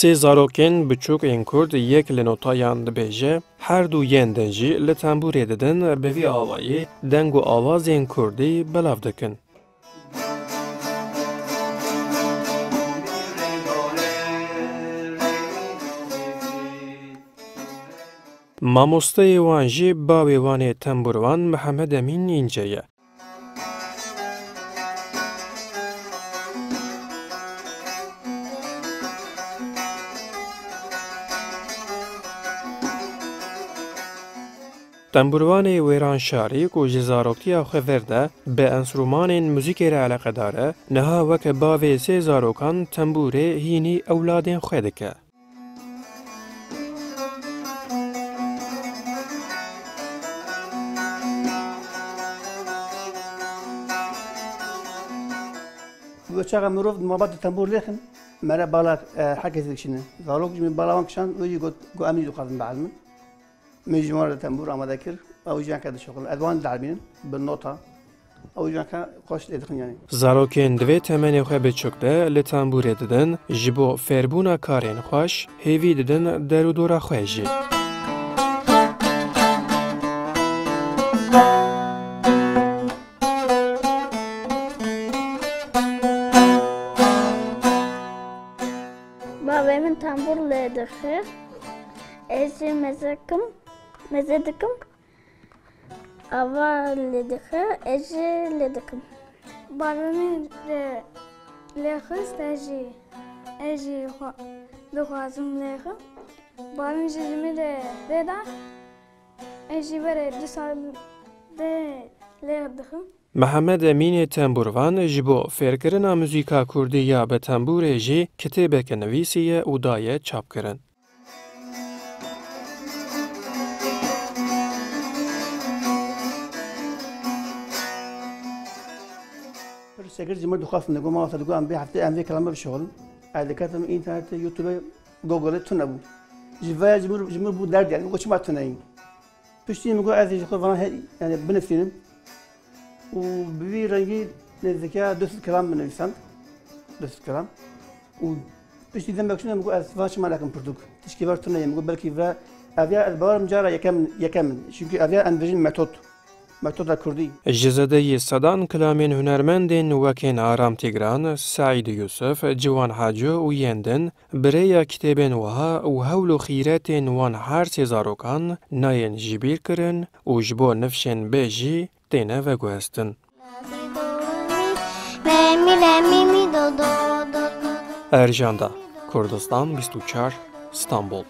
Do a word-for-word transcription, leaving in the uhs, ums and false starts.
Sê zarokên biçûk ên kurd yek li notayan dibêje, her du yên din jî li tembûrê didin, bi vî awayî deng û awazên kurdî belav dikin. Mamosteyê wan jî bavê wan ê tembûrvan Mihemed Emîn Înce ye. Tembûrvanê Wêranşarî ku ji zaroktiya xwe ver de bi enstrûmanên muzîkê re eleqedar e, niha weke bavê sê zarokan tembûrê hînî ewladên xwe dike. Bi çaxa mirov di malbat de tembûr lêxin, mere bala, e, herkesî dikişîne. Zarok ji min bala wan kişand, wê jî got, got, "Em jî dixwazin bielmin." Min ji wan re tembûr amade kir, ew jî weke dişuxulin. Ez wan dielmînim, bi nota. Ew jî weke xweş lê dixin yanî. Zarokên di vê temenê xwe biçûk de li tembûrê didin, ji bo fêrbûna karên xweş, hêvî didin der û dora xwe jî. Bavê min tembûr lê dixe. Ez jî meze kim, meze dikim. Ava lê dixe, ez jî lê dikim. Bavê min lê, lê xist, ez jî, ez jî xwe, dixwazim lê xim. Bavê min jî ji min lê, lê da. Ez jî berê du sal de lê dixim. Mihemed Emînê tembûrvan ji bo fêrkirina muzîka kurdî ya bi tembûrê jî kitêbeke nivîsiye û daye çapkirin. Pirseke ji min dixwastin, digot, "Mala te digot em vê heftê em vê kelame bişuxulin." Ez diketim înternetê, YouTubeê, Googleê tune bû. Ji vaya ji min, ji min bû derd, yanî, min got, "Çima tune yî?" Piştî min got, "Ez ê ji xwe vana he-, yanî, binivîsim." Û bi vî rengî nêzîkî du sed kelam binivîsand. Du sed kelam. Û piştî demek çûne min got, "Ez va çima nekim pirtûk? Tişkî ver tune ye." Min got, "Belkî ve ev ya ez bawerim cara yekem, yekem in. Çimkî ev ya em dibêjin metod. Metoda kurdî." Ji zêdeyî sedan kilamên hunermendên wekên Aram Tîgran, Seîd Yûsif, Ciwan Haco û yên din, bi rêya kitêbên wiha û hewl û xîretên wan her sê zarokan nayên jibîrkirin û ji bo nifşên bê jî têne veguhestin. Erjanda, Kurdistan bîst û çar, Stenbol.